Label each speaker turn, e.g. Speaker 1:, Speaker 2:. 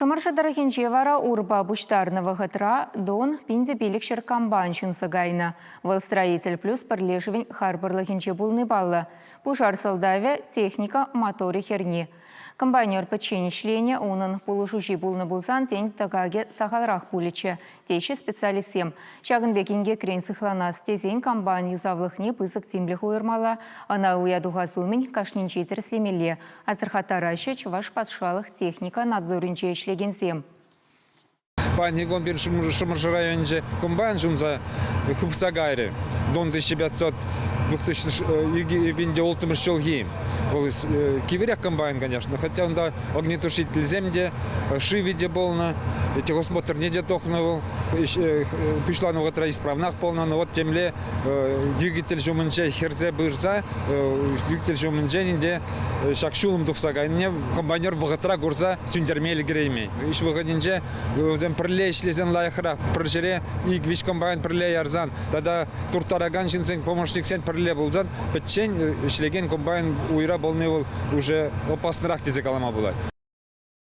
Speaker 1: Шӑмӑршӑ тӑрӑхӗнче вара урпа пуҫтарнӑ вӑхӑтра Дон 1500 комбайн ҫунса кайнӑ. Вӑл «Строитель плюс» пӗрлешӗвӗн харпӑрлӑхӗнче пулни паллӑ. Пушар сӑлтавӗ – техника моторӗ хӗрни. Комбайнер пӗччен ӗҫленӗ, унӑн пулӑшуҫи пулнӑ пулсан, тен, тӑкакӗ сахалрах пулӗччӗ, теҫҫӗ специалистсем. Ҫакӑн пек инкекрен сыхланас тесен комбайн юсавлӑхне пысӑк тимлӗх уйӑрмалла, ӑна уя тухас умӗн кашнинче тӗрӗслемелле, асӑрхаттараҫҫӗ Чӑваш патшалӑх техника надзорӗнче ӗҫлекенсем.
Speaker 2: Паянхи кун пирӗн Шӑмӑршӑ районӗнче комбайн ҫунса хыпса кайрӗ. Дон 1500 2006 ҫулхи. Вӑл кивӗрех комбайн, конечно, хотя унта огнетушительсем те, шывӗ те пулнӑ, техосмотрне те тухнӑ вӑл. Пуҫланӑ вӑхӑтра исправнах пулнӑ, но вот темле двигатель ҫумӗнче хӗрсе пырса, двигатель ҫумӗнчен ӗнтӗ ҫак ҫулӑм тухса кайнине комбайнер вӑхӑтра курса сӳнтерме ӗлкӗреймен. Ӗҫ вӑхӑтӗнче вӗсем пӗрле ӗҫлесен лайӑхрах, пӗр ҫӗре ик-виҫ комбайн пӗрле ярсан тата турттаракан ҫынсен помощниксен пӗрле пулсан пӗччен ӗҫлекен комбайн уйра пулни вӑл уже опаснӑрах тесе калама пулать.